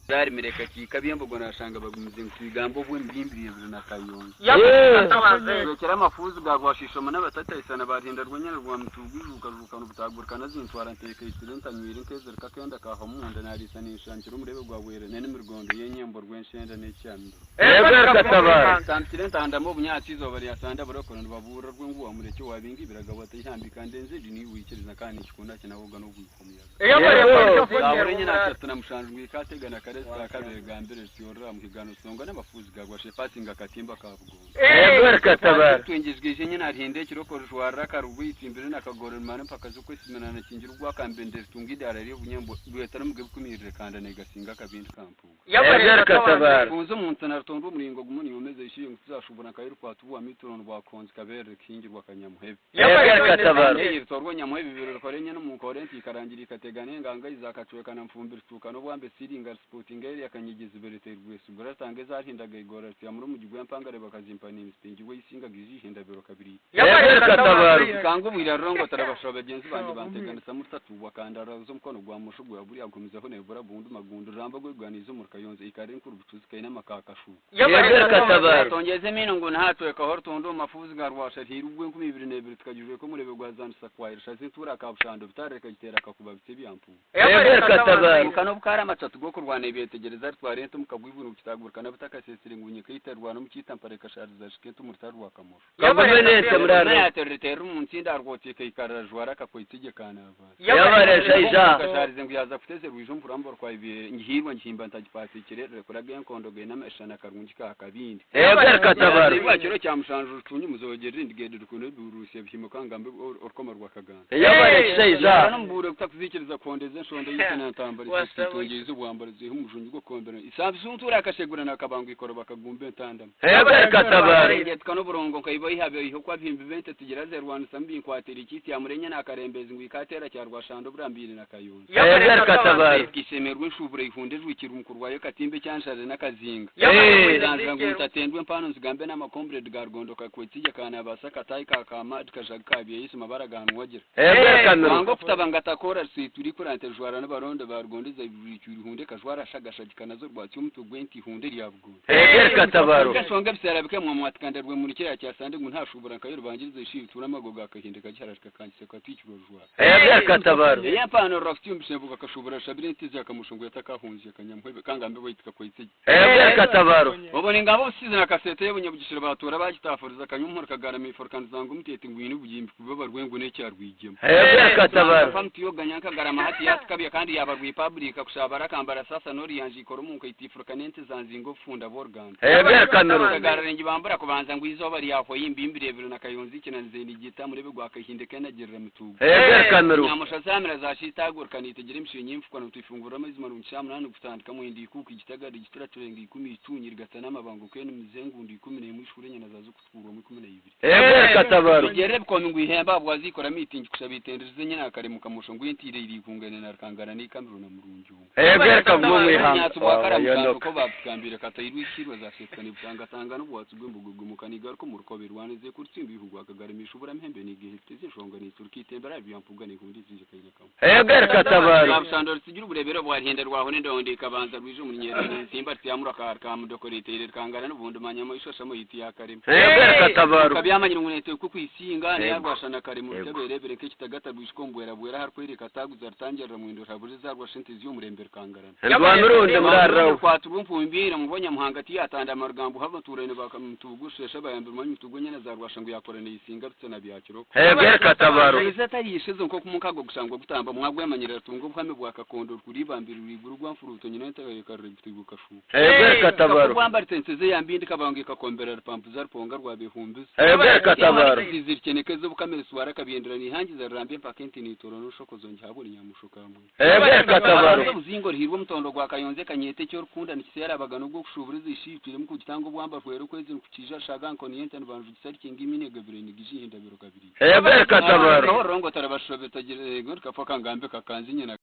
Zarimire kakiika by'embogo nashanga bagumize ngu twigambe obwo emihimbire ebiri na Kayonza. Twekire amafuuzi ga Rwashiishoma n'abatataisana ba Ruhinda rw'enyana rwa Mutuugo ijuuka juuka n'obutagurikana zintwara nteekaitsire ntanywire nkeezirika akenda kaahwamu omunda nariisa ninshankira omurebe gwa Bwerene n'emirigondo y'enyembo Rwenshenda n'ekyamiro. Ntambikire ntandama obunyaatsi eizooba ryasanda abarokore nibabuurira rwengu wa Murekye owabinga ibiragabo ati eihambika ndenze eri niiwe oikiriza kandi nikikunda kinawoga n'obwiko omuyaga. Zaaburi enyina 37 ngu ikategana karezi ka kabiri egambire riti orira muhigano songa n'amafuuzi gagwa shepasinga akatimba ka bugongo. Twengejgeije enyina arihenda ekiroko rujwarira akarugu eitimbire na kagoro rimara empaka z'okwesimira na kingira ogwakambende ritunga eidaara ry'obunyembwa rwetara omuga ebikumiirire kanda negasinga akabindi ka mpuuga. Funza omuntu narutonda omuringo gumwe niyomeza eishiye ngu tuzashubura nka Yerukwata obwa Mitron bwa Konzi Kaberere kihingirwa Kanyamuhebe. Ritorwa Nyamuhebe bibiri rikora enyana omu nkore enti ikarangira ikategana enganga izakacweka na nfumbiri rituuka n'obwambe siringa risiputinga eri akanyegyezi bereteri rwesigura ritanga ezarindaga igora ritiyamura omugi gw'empangare bakazimpa nimisipingirwa eisinga gija ihindabiro kabiri. Kanga obwire rurongo tarabashwa bagyenzi bangye banteganisa murutatuubwa kandaraza omukono gwa musho gwa buryo agumizaho nebura bundu magundu ruramba gweganiize omuri Kayonza eikara enkuru bucuzi kaine amaka akashuuka. Tongyeza emiino ngu nahatwekaho orutondo omu mafuuzi ga Rwasha rihiire ogw'enkumi ibiri n'ebiri tukagijweka omurebe gwa Zandisa kwayira shaza entuura aka Bushando bitare rikagiteera akakuba bitse ebyampuuga. Muka n'obukaara amacatu g'okurwana ebyetegereza ritwara ente omu kagwibwire ngu kitagurukana butakasesire ngu nyekaita rwana omu kiitampara ekashariza shika ente omu rutaro rwa Kamosho. Yaterera omu ntsinda arwoteeka ikarira jwara akakwitse gye kanavaasa. Kasharize ngu yaza kuteza rwija omukuramba rukwabiire ngihirwa ngihimba ntagipatikire rekuraga enkondo gena amashana karungi ka kabindi. Rwa kiro kya mushanju rucunyu muzogere rindi gende rukuno birusiya bihimuka ngambe orukoma rwa Kaganda. Nomubure kutakuzikiriza kuhondeza enshonda yitana ntambara itongeza obwambara zihe umujunyu gwo kombera isambi suntura akashegura nakabangu ikoro bakagumba entandama. Ngetuka n'oburongo nkaiba ihabe iho kwa bihimbi bente tugira zerwanisa mbinkwatira ikiti yamurenya nakarembezi ngu ikatera kya Rwashando burambire na Kayonza. Kishemerwe enshubura ihunde rwikira umukurwayo katimbe cyanshare n'akazinga. Nzanza ngu ntatendwe empano nzigambe n'amakombre gargondo kakwetsige kana basa katayi kakama kajaga kabye yisima baraganwagira. Wango kutabanga takora situri kurante jwara n'abaronde bargondeza ibicuri hunde kajwara shagashagika nazo rwatsi umutwe gwenti hunde rya bugondo. Gashonga bisara bikamwa mwatikandarwe muri kiriya cya sande ngo ntashobora nkayo rubangiriza ishitura amagoga akahinda kagiharashika kankise katikirwa jwara. Iya mpano rafiti yumvishe kashobora shabire ntizi akamushongo yatakahunze akanyamuhebe kangambe boyitika kwitsige. Obone ngabo busize na kasete y'abunyabugishira batura bagitafuriza kanyumura kagarama iforkanzanga umutete ngwino ubugimbi kuba barwengo n'ecyarwigema. Famutiyoganya nkagarama hati yatukabya kandi yabarwi public kushabara kambara sasa nori yanje ikora omunka itifurika nente zanzingo funda boruganda. Kagarara bambura kubanza ngo izoba ryahwa yimbimbire ebiro na Kayonza ikinanize nigita murebe gwa kahinde kanagirira mutugo. Nyamusha zamira zashitagurika nitegira imishinyi imfuka nutifungura amazima marungi munani gutandika muhindi ikuka igitagara igitura turenga ikumi itunyira gatana amabango kene mizengundi 11 ishure nyana zazo kutukurwa mu 12. Bigere bikomi ngo ihemba bwazikora meeting kushabitenderize nyina akaremuka musho ngo intire iri kungana na rukangana n'ikamiro na murungi. Nyatsi bwakara ko babugambire katayirwikirwa zasetswa nibutanga n'ubwatsi bw'imbugo gumukaniga ko mu rukobe rwaneze kurutsimba ibihugu akagarimisha uburamhembe n'igihe teze nshonga nitsurika itembera byampuga n'ihundi zije kayinakamo. Abusando rusigira uburebero bwarihenda rwaho n'indondo ikabanza rwije umunyero simba tiyamura ka mudokorete kangana n'ubundi manyama ishashamo yiti yakarema. Kabyamanyira ngunete ku kwisinga niyarwashana kare mu ruteberebere nk'ikitagata rwishkombwera bwera harkwereka taguza rutangirira mu indora buriza rwashente z'umurembere kangarana. Kwatura umfumbira mubonya muhanga tiyatanda amagambo hava turene bakamutugushesha bayambira manyu tugunyana za rwasha ngo yakorane isinga rutse na byakiroko. Izatari yishize nko kumukago gushangwa gutamba mwagwemanyira tungo buhame bwa kakondo kuribambira uriguru rwa mfuruto nyina ntagareka rubitigo kashu. Kwambara tenseze yambindi kabangi kakombera rupampu za ruponga rwa bihumbiza. Zizirkeneke bukamere swara kabyendera nihangiza rambe mpaka enti nitoro n'ushokozo ngihabura nyamushuka mwe. Buzingo rihirwa mutondo gwa Kayonze kanyete cyo rukunda nikisera abagano bwo kushuburiza ishitire mu kugitanga obwamba rwero kwezi kukija shaga nkoni yente n'banju gisarikinga iminega bireni gijihinda biro kabiri. Rongo tarabashobeta gire kafa kangambe kakanzi nyina.